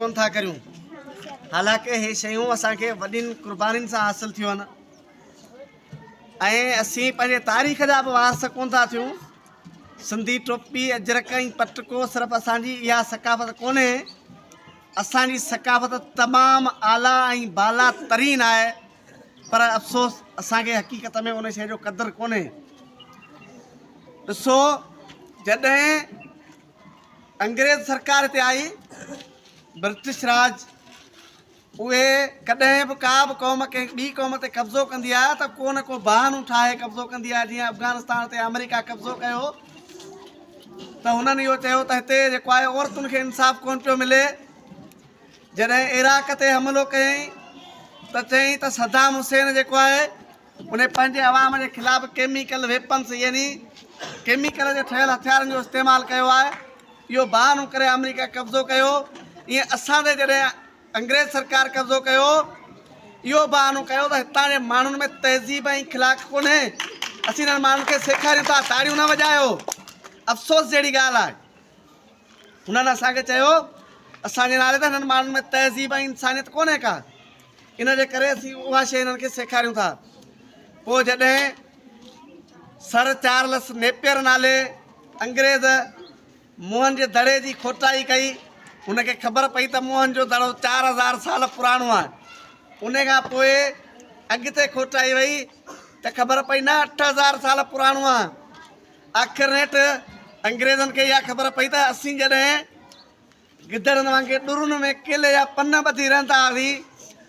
ڪونه ٿا ڪريون. حالانڪه اهي شيون اسان کي وڏين قربانين سان حاصل ٿيون آهن ۽ اسين پنهنجي تاريخ جا به وارث ڪونه ٿا ٿيون. سنڌي ٽوپي، اجرڪ ۽ پٽڪو صرف اسان جي اها ثقافت ڪونهي، اسان جي ثقافت تمام اعليٰ ۽ بالا ترين آهي پر افسوس اسان کي حقيقت ۾ ان شيء جو قدر ڪونهي. ڏسو جڏهن انگريز سرڪار هتي آئي، برٽش راڄ، اهي ڪڏهن به ڪا به قوم ڪنهن ٻي قوم تي قبضو ڪندي آهي ته ڪو نه ڪو بهانو ٺاهي قبضو ڪندي آهي جيئن افغانستان تي آمريڪا قبضو ڪيو ته هنن اهو چيو ته هتي جيڪو آهي عورتن کي انصاف ڪونه پيو ملي جڏهن عراق تي حملو ڪيائين ته چيائين ته صدام حسين جيڪو آهي انهي پنهنجي عوام جي خلاف ڪيميڪل ويپنس يعني ڪيميڪل جي ٺهيل هٿيارن جو استعمال ڪيو آهي اهو بهانو ڪري آمريڪا قبضو ڪيو ائين اسان تي جڏهن انگريز سرڪار قبضو ڪيو اهو بهانو ڪيو ته هتان جي ماڻهن ۾ تهذيب ۽ اخلاق ڪونهي اسين انهن ماڻهن کي سيکاريون ٿا تاڙيون نه وڄايو افسوس جهڙي ڳالهه آهي هنن اسان کي چيو، اسان جي نالي ته هنن ماڻهن ۾ تهذيب ۽ انسانيت ڪونهي ڪا، ان جي ڪري اسين اها شيء هنن کي سيکاريون ٿا. پوء جڏهن سر چارلس نيپئر نالي انگريز موهن جي دڙي جي کوٽائي ڪئي، هن کي خبر پئي ته موهن جو دڙو 4000 سال پراڻو آهي. ان کان پوء اڳتي کوٽائي وئي ته خبر پئي نه 8000 سال پراڻو آهي. آخر نيٺ انگريزن کي اها خبر پئي ته اسين جڏهن گدڙن وانگي ڏرن ۾ ڪيلي جا پن ٻڌي رهندا هئاسين،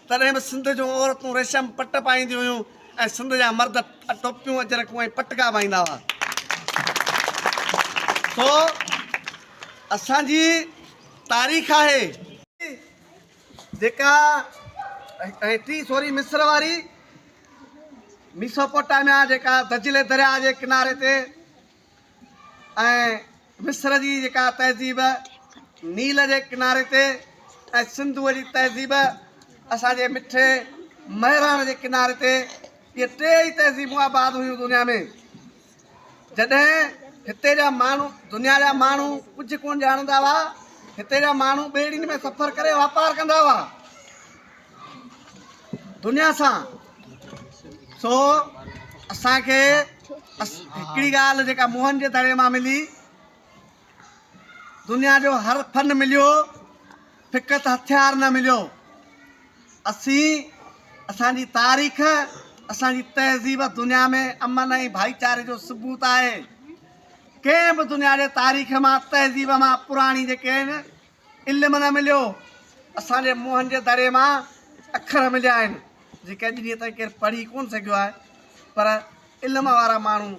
تڏهن به سنڌ جون عورتون ريشم پٽ پائينديون هيون ۽ سنڌ جا مرد ٽوپيون، اجرڪون ۽ پٽڪا پائيندا هئا. سو اسان جي تاريخ آهي. جيڪا ۽ ٽي سوري مصر واري ميسوپوٽاميا جيڪا دجلي درياء جي ڪناري تي ۽ مصر جي جيڪا تهذيب نيل جي ڪناري تي ۽ سنڌوء جي تهذيب اسان جي مٺي مهراڻ جي ڪناري تي اهي ٽي ئي تهذيبون آباد هيون دنيا ۾ جڏهن هتي جا ماڻهو دنيا جا ماڻهو ڪجهه ڪونه ڄاڻندا هئا هتي جا ماڻهو ٻيڙين ۾ سفر ڪري واپار ڪندا هئا دنيا سان سو اسان کي هڪڙي ڳالهه جيڪا موهن جي دڙي مان ملي دنيا جو هر فن مليو فقط هٿيار نه مليو اسين اسان جي تاريخ اسان جي تهذيب دنيا ۾ امن ۽ ڀائيچاري جو ثبوت آهي ڪنهن به دنيا جي تاريخ مان تهذيب مان پراڻي جيڪي آهن علم نه مليو اسان جي موهن جي دڙي مان اکر مليا آهن جيڪي اڄ ڏينهن تائين ڪير پڙهي ڪونه سگهيو آهي پر علم وارا ماڻهو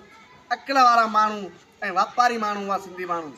عقل وارا ماڻهو ۽ واپاري ماڻهو هئا سنڌي ماڻهو.